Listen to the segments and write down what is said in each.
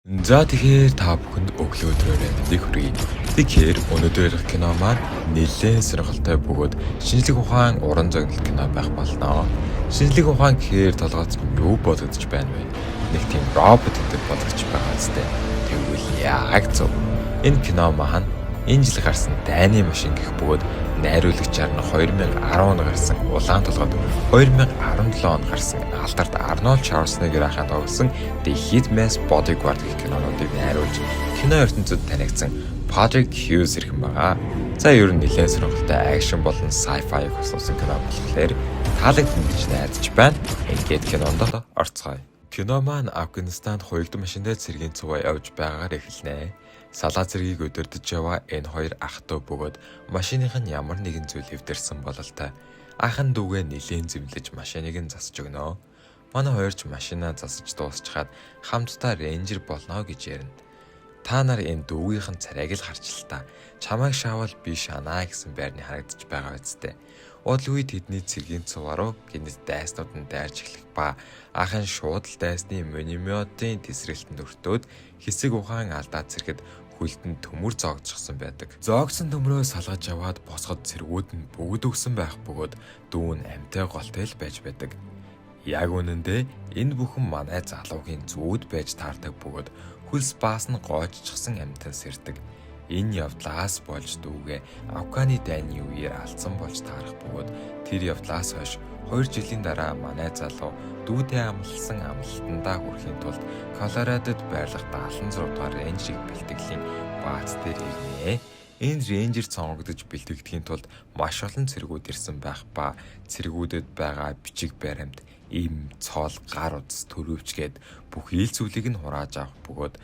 За, тэгэхээр та бүхэнд өглөө өдрөөрөө мэндийг хүргэе. Тэгэхээр өнөөдөр ярих кино маань нэлээд сонирхолтой бөгөөд шинжлэх ухаан, уран зөгнөлт кино байх болно. Шинжлэх ухаан гэхээр толгойд юу бодогдож байна вэ? Нэг тийм робот гэдэг бодогдож байгаа үстэй. Тэгвэл яг зөв. Энэ кино маань энэ жил гарсан Дайны машин гэх бөгөөд найруулагчаар нь 2010 он гарсан Улаан толгойд, 2017 онд гарсан алдарт Арнольд Шварценеггер ахын тоглосон The Hitman's Bodyguard гэх кинонуудыг найруулж кино ертөнцөд танигдсан Patrick Hughes эрхэн байгаа. За, ер нь нэлээд сонирхолтой action болон sci-fi-г хосолсон кино болохоор таалагдана гэж найдаж байна. Ингээд кинонд орцгоё. Кино маань Афганистанд хуягдан машин дээр цэргийн цуваа явж байгаагаар эхэлнэ. Салаа цэргийг удирдах яваа энэ хоёр ах дүү бөгөөд машиных нь ямар нэгэн зүйл эвдэрсэн бололтой. Ах нь дүүгээ нэлээн зэмлэж машиныг нь засаж өгнө. Манай хоёр ч машинаа засаж дуусчхаад хамтдаа рейнжер болно гэж ярина. Та нар энэ дүүгийнх нь царайг л харж л та. Чамайг шаавал би шанаа гэсэн байрны харагдаж байгаа үстэй. Удалгүй тэдний цэргийн цуваа руу гэнэт дайснууд нь дайрч эхлэх ба ах нь шууд л дайсны минометын тэсрэлтэнд өртөөд хэсэг ухаан алдаад цэрхэд хөлд нь төмөр зоогдчихсон байдаг. Зоогдсон төмрөө салгаж аваад босгод цэргүүд нь бүгд өгсөн байх бөгөөд дүү нь амьтай голтой л байж байдаг. Яг үнэндээ энэ бүхэн манай залуугийн зүүд байж таардаг бөгөөд хөлс баас нь гоожчихсан амьтан сэрдэг. Энэ явдлаас болж дүүгээ Афганы дайны үеэр алдсан болж таарах бөгөөд тэр явдлаас хойш 2 жилийн дараа манай залуу дүүтэй амлалсан амлалтандаа хүрэхийн тулд Колорадод байрлах 76 дугаар рейнжерийг бэлтгэлийн бааз дээр ирнэ. Энэ рейнжер сонгогдож бэлтгэхийн тулд маш олон цэргүүд ирсэн байх ба цэргүүдэд байгаа бичиг баримт, эм, цол, гар утас, төрөвч гээд бүх ил зүйлийг нь хурааж авах бөгөөд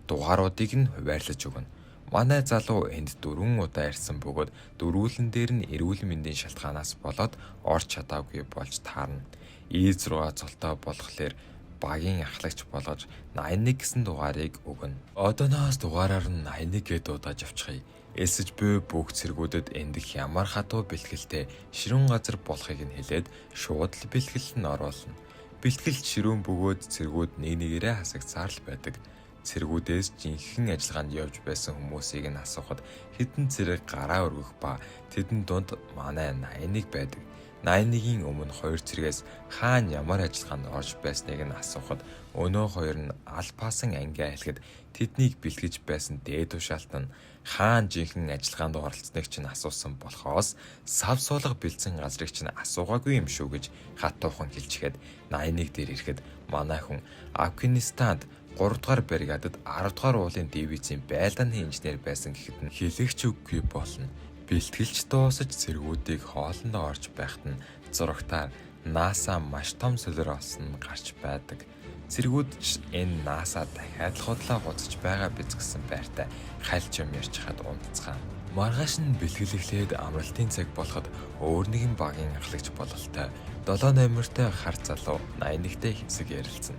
дугааруудыг нь хуваарлаж өгнө. Манай залуу энд дөрвөн удаа ирсэн бөгөөд дөрвүүлэн дээр нь эрүүл мэндийн шалтгаанаас болоод орч чадаагүй болж таарна. И6 цолтой болохоор багийн ахлагч болгож 81 гэсэн дугаарыг өгнө. Одооноос дугаараар нь 81 гээд дуудаж авчихъя. Элсэж буй бүх цэргүүдэд эндэх ямар хатуу бэлтгэлтэй ширүүн газар болохыг нь хэлээд шууд л бэлтгэлд нь оруулна. Бэлтгэл ширүүн бөгөөд цэргүүд нэг нэгээрээ хасагдсаар л байдаг. Цэргүүдээс жинхэнэ ажиллагаанд явж байсан хүмүүсийг нь асуухад хэдэн цэрэг гараа өргөх ба тэдэн дунд манай 81 байдаг. 81-ийн өмнө хоёр цэргээс хаана ямар ажиллагаанд орж байсныг нь асуухад өнөө хоёр нь алпаасан ангиа хэлэхэд тэднийг бэлтгэж байсан дээд тушаалт нь хаана жинхэнэ ажиллагаанд оролцсныг чинь асуусан болохоос сав суулга бэлдсэн газрыг чинь асуугаагүй юм шүү гэж хатуухан хэлчихэд 81 дээр ирэхэд манай хүн Афганистанд 3 дугаар бригадад 10 дугаар уулын дивизийн байлдааны инженер байсан гэхэд нь хэлэх ч үггүй болно. Бэлтгэлч дуусаж цэргүүдийг хоолондоо орж байхад нь зурагтаар NASA маш том солир олсон нь гарч байдаг. Цэргүүд ч энэ NASA дахиад л худлаа буцаж байгаа биз гэсэн байртай хальж юм ярьчихад унтцгаана. Маргааш нь бэлтгэл эхлээд амралтын цаг болоход өөр нэгэн багийн ахлагч бололтой 7 номертой хар залуу 81-тэй хэсэг ярилцсан.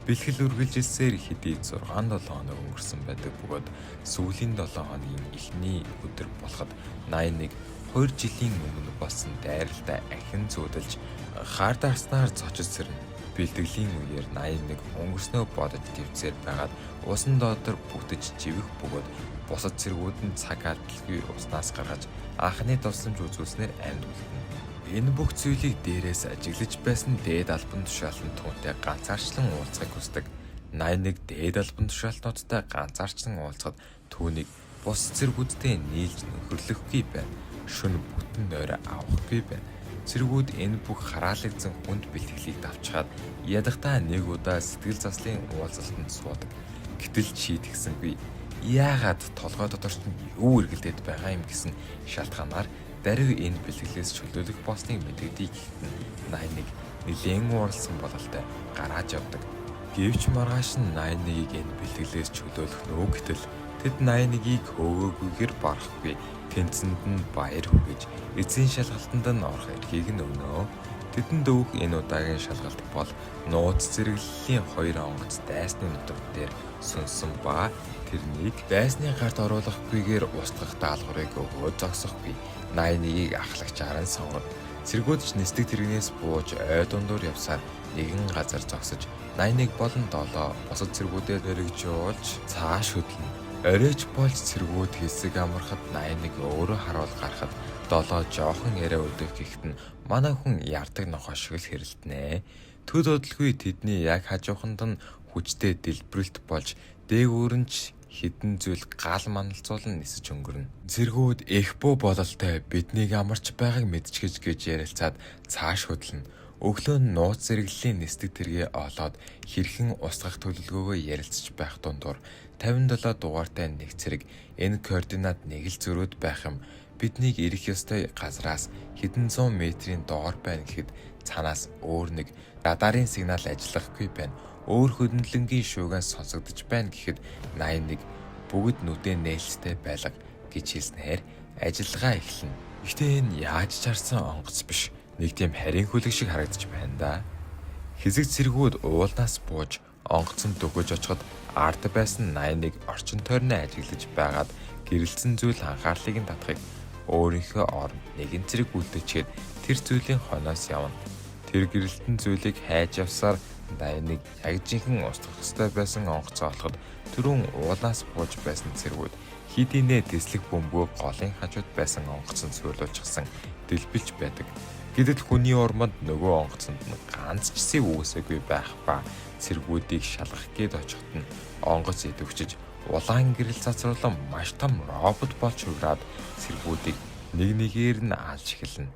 Бэлтгэл үргэлжилсээр хэдий 6 7 хоног өнгөрсөн байдаг бөгөөд сүүлийн 7 хоногийн эхний өдөр болоход 81 2 жилийн өмнө болсон дайралтаа ахин зүүдэлж хар дарснаар цочиж сэрнэ. Бэлтгэлийн үеэр 81 өнгөрснөө бодож твцээр байгаад усан дотор бүтэж живэх бөгөөд бусад цэргүүд нь цаг алдалгүй уснаас гаргаж анхны тусламж үзүүлснээр амьд үлдэнэ. Энэ бүх зүйлийг дээрээс ажиглаж байсан дээд албан тушаалан түүнтэй ганцаарчлан уулзахыг хүсдэг. 81 дээд албан тушаалтнуудтай ганцаарчлан уулзахад түүнийг бус цэргүүдтэй нийлж нөхөрлөхгүй байна. Шөнө бүтэн нойроо авахгүй байна. Цэргүүд энэ бүх хараалагдсан хүнд бэлтгэлийг давчхаад ядахдаа нэг удаа сэтгэл заслын уулзалтанд суудаг. Гэтэл чи тэгсэнгүй. Яагаад, толгой дотор ч юу эргэлдээд байгаа юм гэсэн шалтгаанаар даруй энэ бэлтгэлээс чөлөөлөх болсныг мэдэгдэе гэхэд нь 81 нэлээн уурласан бололтой гарааж явдаг. Гэвч маргааш нь 81-ийг энэ бэлтгэлээс чөлөөлөх нь үү гэтэл тэд 81-ийг хөөгөөгүйгээр барахгүй, тэнцэнд нь баяр хүргэж эзэн шалгалтанд нь орох эрхийг нь өгнө. Тэдэнд өгөх энэ удаагийн шалгалт бол нууц зэрэглэлийн хоёр онгоц дайсны нутаг дээр сүнсэн ба тэрнийг дайсны гарт оруулахгүйгээр устгах даалгаврыг өгөөд зогсохгүй. 81-ийг ахлагчаар нь сонгоно. Цэргүүд ч нисдэг тэрэгнээс бууж ой дундуур явсаар нэгэн газар зогсож 81 болон 7 бусад цэргүүдэд хэрэгжүүлж цааш хөдлөнө. Оройч болж цэргүүд хэсэг амархад 81 өөрөө харуул гарахад 7 жоохон яриа өдөх гэхэд нь манай хүн ярддаг нохой шиг л хэрэлдэнэ. Төд удалгүй тэдний яг хажууханд нь хүчтэй дэлбэрэлт болж дээгүүр нь ч хэдэн зүйл гал маналцуулан нисэж өнгөрнө. Цэргүүд их бүү бололтой биднийг амарч байгааг мэдчихэж гэж ярилцаад цааш хөдлөнө. Өглөө нь нууц зэрэглэлийн нисдэг тэргээ олоод хэрхэн устгах төлөвлөгөөгөө ярилцаж байх дундуур 57 дугаартай нэг цэрэг энэ координат нэг л зөрүүд байх юм. Биднийг ирэх ёстой газраас хэдэн зуун метрийн доор байна гэхэд цаанаас өөр нэг радарын сигнал ажиллахгүй байна. Өөр хөндлөнгийн шуугиан сонсогдож байна гэхэд 81 бүгд нүдээ нээлттэй байлга гэж хэлснээр ажиллагаа эхэлнэ. Гэхдээ энэ яаж ч харсан онгоц биш. Нэг тийм харийн хөлөг шиг харагдаж байна да. Хэсэг цэргүүд уулнаас бууж онгоцонд дөхөж очиход ард байсан 81 орчин тойрноо ажиглаж байгаад гэрэлтсэн зүйл анхаарлыг нь татахыг өөрийнхөө оронд нэгэн цэрэг үлдээчихэд тэр зүйлийн хойноос явна. Тэр гэрэлтэн зүйлийг хайж явсаар 81 яг жинхэнэ устгах ёстой байсан онгоцоо олоход түрүүн уулаас бууж байсан цэргүүд хэдийнэ тэслэх бөмбөгөө голын хажууд байсан онгоцонд суйрлуулчихсан дэлбэлж байдаг. Гэтэл хүний урманд нөгөө онгоцонд нь ганц ч сэв үүсээгүй байх ба цэргүүдийг шалгах гээд очиход нь онгоц идэвхжиж улаан гэрэл цацруулан маш том робот болж хувраад цэргүүдийг нэг нэгээр нь алж эхэлнэ.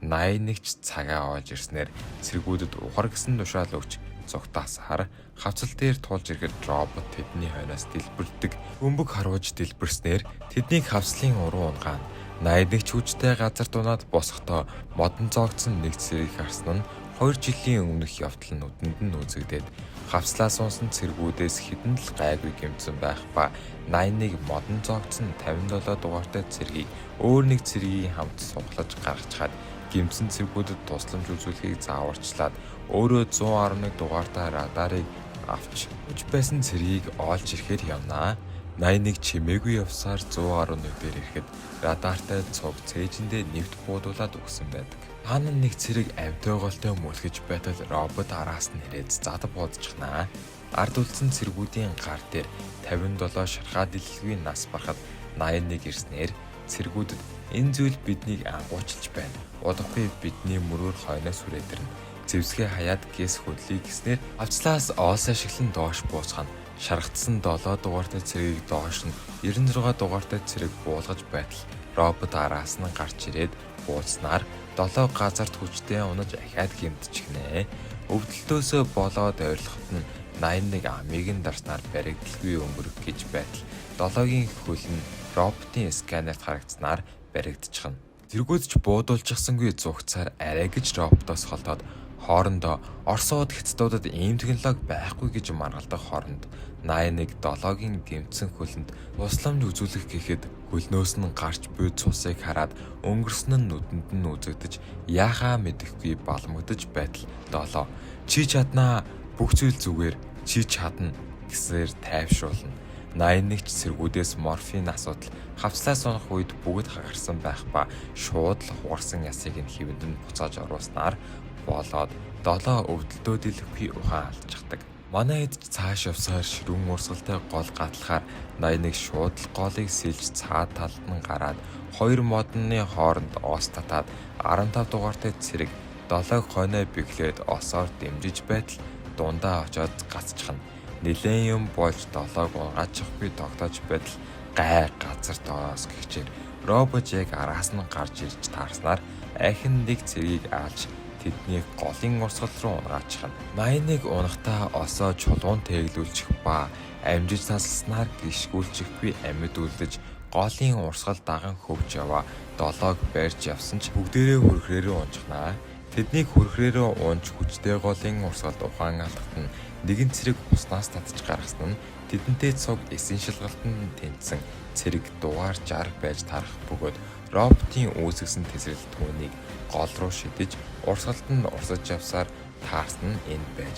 81 ч цагаа олж ирснээр цэргүүдэд ухар гэсэн тушаал өгч зугтаасаар хавцал дээр тулж ирэхэд робот тэдний хойноос дэлбэрдэг. Бөмбөг харваж дэлбэрснээр тэднийг хавцлын уруу унгаана. 81 ч хүчтэй газар дунаад босохдоо модон зоогдсон нэг цэргийг харсан нь 2 жилийн өмнөх явдал нь нүдэнд нь үзэгдээд хавцлаас унсан цэргүүдээс хэдэн л гайгүй гэмтсэн байх ба 81 модон зоогдсон 57 дугаартай цэргийг өөр нэг цэргийн хамт сугалаж гаргачихад гэмтсэн цэргүүдэд тусламж үзүүлэхийг зааварчлаад өөрөө 111 дугаартай радарыг авч үж байсан цэргийг олж ирэхээр явнаа. 81 чимээгүй явсаар 111 дээр ирэхэд радартай цуг цээжиндээ нэвт буудуулаад өгсөн байдаг. Хаана нэг цэрэг амьтай голтой мөлхөж байтал робот араас нь ирээд зад буудчихнаа. Ард үлдсэн цэргүүдийн гар дээр 57 шархаа дэлхий нас барахад 81 ирснээр цэргүүдэд энэ зүйл биднийг ангуучилж байна. Удахгүй бидний мөрөөр хойноос хүрээд ирнэ. Зэвсгээ хаяад гэс хөдлөе гэснээр авцлаас оос ашиглан доош бууцгаана. Шаргацсан 7 дугаартай цэргийг доош нь 96 дугаартай цэрэг буулгаж байтал робот араас нь гарч ирээд бууцнаар 7 газарт хүчтэй унаж ахиад гэмтчихнэ. Өвдөлтөөсөө болоод ойрлоход нь 81 амийг нь дарснаар баригдалгүй өнгөрөх гэж байтал 7-гийн хөл нь роботын сканерт харагдсанаар баригдчихна. Цэргүүд ч буудуулчихсангүй зугцаар арай гэж роботоос холдоод хоорондоо Оросууд Хятадуудад ийм технологи байхгүй гэж маргалдах хооронд 81 7-гийн гэмтсэн хөлөнд тусламж үзүүлэх гэхэд хөлнөөс нь гарч буй цусыг хараад өнгөрсөн нь нүдэнд нь үзэгдэж яахаа мэдэхгүй балмагдаж байтал 7 чи чаднаа, бүх зүйл зүгээр, чи чадна гэсээр тайвшруулна. 81 ч цэргүүдээс морфин асуудал хавцлаас унах үед бүгд хагарсан байх ба шууд л хугарсан ясыг нь хэвэнд нь буцааж оруулснаар болоод 7 өвдөлтөө дэлгэхгүй ухаан алдчихдаг. Манай хэд ч цааш явсаар ширүүн урсгалтай гол гатлахаар 81 шууд л голыг сэлж цаад талд нь гараад хоёр модны хооронд ос татаад 15 дугаартай цэрэг 7-г хойноо бэхлээд осоор дэмжиж байтал дундаа очиод гацчихна. Нилээн юм болж 7-г унгаачихгүй тогтоож байтал гай газар доороос гэгчээр робот яг араас нь гарч ирж таарснаар ахин нэг цэргийг аалж тэднийг голын урсгал руу унгаачихна. 81 унахдаа осоо чулуун тэглүүлчих ба амжиж тасалснаар гიშгүүлчихгүй амьд үлдэж голын урсгал даган хөвж яваа 7-г барьж явсан ч бүгдээрээ хөрхрөөрөө унчихнаа. Тэднийг хөрхрөөрөө унж хүчтэй голын урсгалд ухаан алдахад нь нэгэн цэрэг уснаас татаж гаргасан нь тэдэнтэй цуг эсийн шалгалтанд тэнцсэн цэрэг дугаар 60 байж тарах бөгөөд роботын үүсгэсэн тэсрэл түүнийг гол руу шидэж урсгалд нь урсаж явсаар таарсан нь энэ байж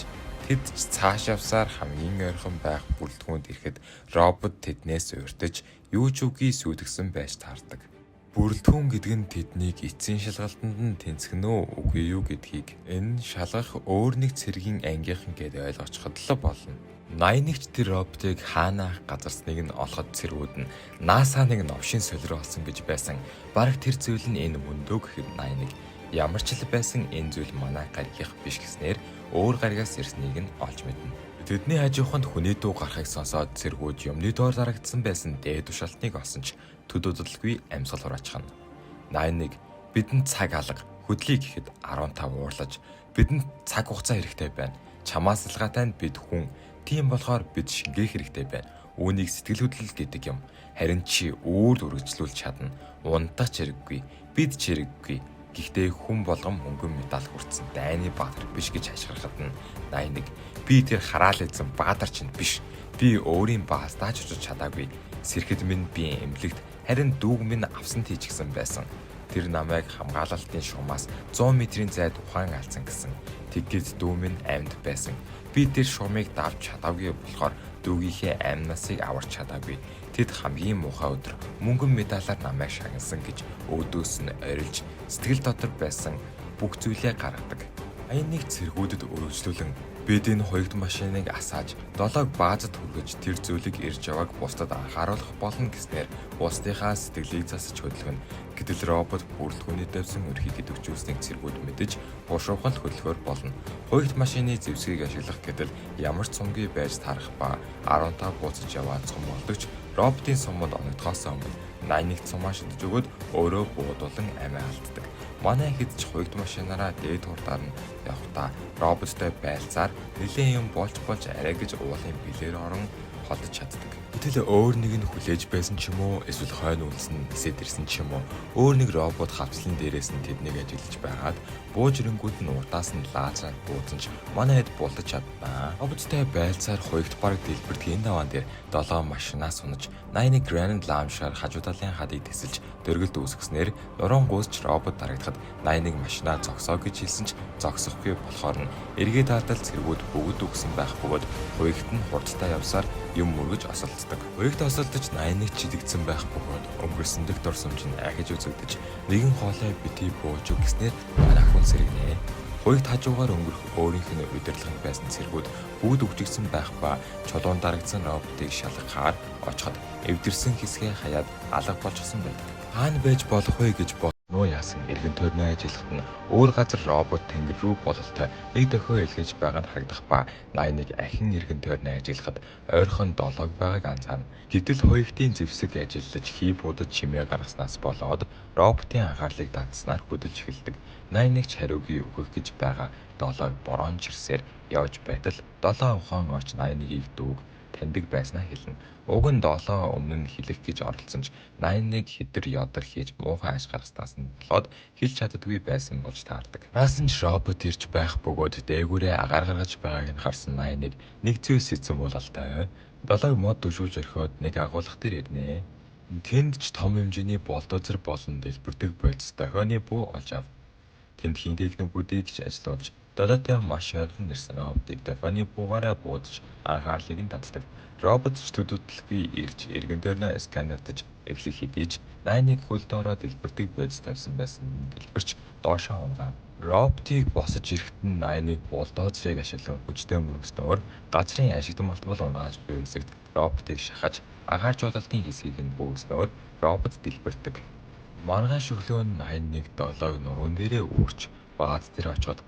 тэд ч цааш явсаар хамгийн ойрхон байх бүрэлдэхүүнд ирэхэд робот тэднээс урьдаж юу ч үгүй сүйтгэсэн байж таардаг. Бүрэлдэхүүн гэдэг нь тэднийг эцсийн шалгалтанд нь тэнцэх нь үү үгүй юу гэдгийг энэ шалгах өөр нэг цэргийн ангийнхан гээд ойлгочиход л болно. 81-ч тэр роботыг хаана газарсныг нь олоход цэргүүд нь NASA нэг новшийн солиор олсон гэж байсан. Бараг тэр зүйл нь энэ мөндөө гэхэд 81 ямар ч л байсан энэ зүйл манай гаригийнх биш гэснээр өөр гаригаас ирснийг нь олж мэднэ. Тэдний хажууханд хүний дуу гарахыг сонсоод цэргүүд юмны доор дарагдсан байсан дээд тушаалтныг олсон ч төд удалгүй амьсгал хураачхна. 81 бидэнд цаг алга хөдлөе гэхэд 15 уурлаж бидэнд цаг хугацаа хэрэгтэй байна. Чамаас ялгаатай нь бид хүн. Тийм болохоор бид шингээх хэрэгтэй байна. Үүнийг сэтгэл хөдлөл гэдэг юм. Харин чи өөр үргэлжлүүлж чадна. Унтах ч хэрэггүй. Бид ч хэрэггүй. Гэхдээ хүн болгон мөнгөн медаль хүртсэн дайны баатар биш гэж хашгирахад нь 81 би тэр хараал эзэн баатар чинь биш. Би өөрийн баастаач очиж чадаагүй. Сэрхэд минь би эмнэлэгт харин дүүг минь авсан тийчгсэн байсан. Тэр намайг хамгаалалтын шугамаас 100 метрийн зайд ухаан алдсан гэсэн. Тэгэхэд дүү минь амьд байсан. Би тэр шугамыг давж чадаагүй болохоор дүүгийнхээ амнасыг аварч чадаагүй. Тэд хамгийн муухай өдөр мөнгөн медалаар намайг шагнасан гэж өөдөөс нь орилж сэтгэл дотор байсан бүх зүйлээ гаргадаг. Аян нэг цэргүүдэд өргөжлүүлэн бид энэ хоёрт машиныг асааж долоог баазад хүргэж тэр зүйлийг ирж явааг бусдад анхааруулах болно гэснээр бусдынхаа сэтгэлийг засаж хөдөлгөнө. Гэтэл робот бүрэлдэхүүний тавьсан өрхийг идэвхжүүлснийг цэргүүд мэдэж бушуухан л хөдөлгөөр болно. Хоёрт машины зэвсгийг ашиглах гэтэл ямар ч сумгүй байж таарах ба 15 буцаж яваад сум болдогч роботын суманд оногдохоос өмнө 81 сумаа шидэж өгөөд өөрөө буудуулан амиа алддаг. Манай хэд ч хуйгд машинаараа дээд хурдаар нь явхдаа роботтой байлцаар нэлээд юм болж болж арай гэж уулын бэлээр орон холдож чаддаг. Гэтэл өөр нэг нь хүлээж байсан ч юм уу эсвэл хойно үлдсэн эсэд ирсэн ч юм уу өөр нэг робот хавцлын дээрээс нь тэднийг ажиглаж байгаад бууж ирэнгүүт нь урдаас нь лазераар буусан ч манай хэд булдаж чаднаа. Роботтой байлцаар хуйгд бараг дэлбэрдэг энэ даваан дээр 7 машинаас унаж 81 Granite Launcher хажуу талын хадыг тэсэлж дөргөлд үүсгэснээр нуруунд гүйсч робот дарагдахад 81 машинаа зогсоо гэж хэлсэн ч зогсохгүй болохоор нь эргээд алдал цэргүүд бүгд үгсэн байх бөгөөд хуйгт нь хурдтай явсаар юм мөргөж осолддог. Хуйгт осолдож 81 чидэгдсэн байх бөгөөд өнгөрсөн дэх дурсамж нь ахиж үзэгдэж нэгэн хоолой битгий бууж өг гэснээр манай хүн сэргэнэ. Хуйгт хажуугаар өнгөрөх өөрийнх нь удирдлаганд байсан цэргүүд бүгд үхжигдсэн байх ба чулуун дарагдсан роботыг шалгахаар очиход эвдэрсэн хэсгээ хаяад алга болчихсон байдаг. Хаана байж болох вэ гэж нуу яасан эргэн тойрноо ажиллахад нь өөр газар робот тэнгэр рүү бололтой нэг дохио илгээж байгаа нь харагдах ба 81 ахин эргэн тойрноо ажиллахад ойрхон долоог байгааг анзаарна. Гэтэл хоёртын зэвсэг ажиллаж хий буудаж чимээ гаргаснаас болоод роботын анхаарлыг татснаар хөдөлж эхэлдэг. 81 ч хариугүй өгөх гэж байгаа долоог борон чирсээр явж байтал долоо ухаан орч 81-ийг дүүг таньдаг байснаа хэлнэ. Уг нь долоо өмнө нь хэлэх гэж оролдсон ч 81 хідэр ядар хийж муухай аш гаргаснаас нь болоод хэлж чаддаггүй байсан болж таардаг. Араас нь ч робот ирж байх бөгөөд дээгүүрээ агаар гаргаж байгааг нь харсан 81 нэг зүйлс эзэн буулалтай. Долоог мод түшүүлж орхиод нэг агуулга дээр ирнэ. Тэнд ч том хэмжээний булдозер болон дэлбэрдэг бодис дохионы бүү олж ав. Тэндхийн техникүүдийг ч ажилуулж долоотой маш ойрхон ирсэн роботыг дохионы буугаараа буудаж анхаарлыг нь татдаг. Робот ч төдийлгүй ирж эргэн тойрноо сканердаж эхлэх хэдий ч 81 хөл доороо дэлбэрдэг бодис тавьсан байсан дэлбэрч доошоо унгаав. Роботыг босож ирэхэд нь 81 булдозерыг ашиглан хүчтэй мөргөснөөр газрын ашигт малтбал унааж буй хэсэгт роботыг шахаж агааржуулалтын хэсгийг нь бүүснөөр робот дэлбэрдэг. Маргааш өглөө нь 81 долоог нуруунд дээрээ үүрч бааз дээр очиход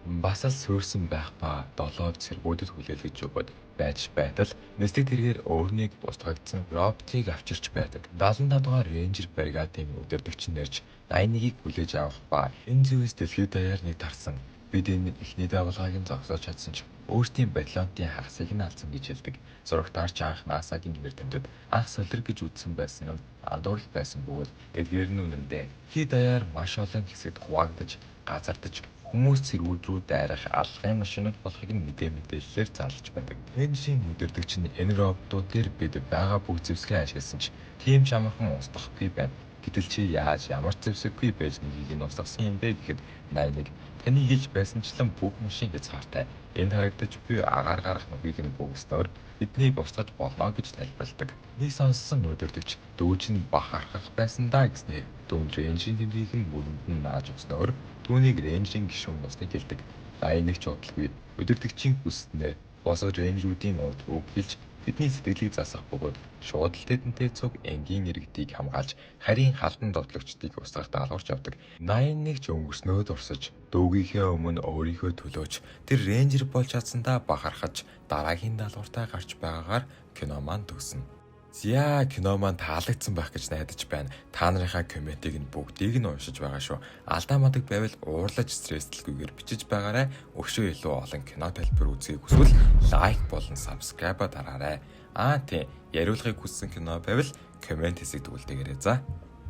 бас л суурьсан байх ба долоог цэргүүдэд хүлээлгэж өгөөд байж байтал нислэг тэргээр өөрнийг устгагдсан роботыг авчирч байдаг. 75 дугаар рейнжер бригадын удирдагч нэрж 81-ийг хүлээж авах ба энэ зүйлс дэлхийд даяар нэг тарсан. Бид энэ эхний дагуулгыг нь зогсоож чадсан ч өөрсдийн батальонтын хагасыг нь алдсан гэж хэлдэг. Зурагтаар ч анх NASA-гийн эрдэмтэд анх солир гэж үзсэн байсан юм андуурал байсан бөгөөд эдгээр нь үнэндээ. Дэлхий даяар маш олон хэсэгт хуваагдаж, газардаж хүмүүс цэргүүд рүү дайрах алгын машинууд болохыг нь мэдээ мэдээллээр зарлаж байдаг. Рейнжерийн удирдагч нь энэ роботууд дээр бид байгаа бүх зэвсгээ ашигласан ч тийм ч амархан устгахгүй байна. Гэтэл чи яаж ямар ч зэвсэггүй байж нэгийг нь устгасан юм бэ гэхэд 81 таны хэлж байсанчлан бүх машин хязгаартай. Энд харагдаж буй агаар гарах нүхийг нь бөглөснөөр тэднийг устгаж болно гэж тайлбарладаг. Нэг сонссон өдөртөж дүүж нь бахархах байсан даа гэснээр дүүнд рейнжерийн тэмдгийг нь мөрөнд нь нааж өгснөөр түүнийг рейнжерийн гишүүн болсныг хэлдэг. 81 ч удалгүй өдөртөгчийн хүсснээр босод рейнжерүүдийн урд үг хэлж тэдний сэтгэлийг засах бөгөөд шууд л тэдэнтэй цуг энгийн иргэдийг хамгаалж харийн халдан довтлогчдыг устгах даалгаварч явдаг. 81 ч өнгөрснөө дурсаж дүүгийнхээ өмнө өөрийнхөө төлөөч тэр рейнжер болж чадсандаа бахархаж дараагийн даалгавартаа гарч байгаагаар кино маань төгснө. За, кино маань таалагдсан байх гэж найдаж байна. Та нарынхаа comment ийг нь бүгдийг нь уншиж байгаа шүү. Алдаа мадаг байвал уурлаж стресслгүйгээр бичиж байгаарай. Өшөө илүү олон кино тайлбар үзэхийг хүсвэл like болон subscribe дараарай. Аа тийм, яриулахыг хүссэн кино байвал comment хэсэгт үлдээгээрэй. За,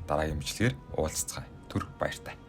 дараагийн бичлэгээр уулзацгаая. Түр баяртай.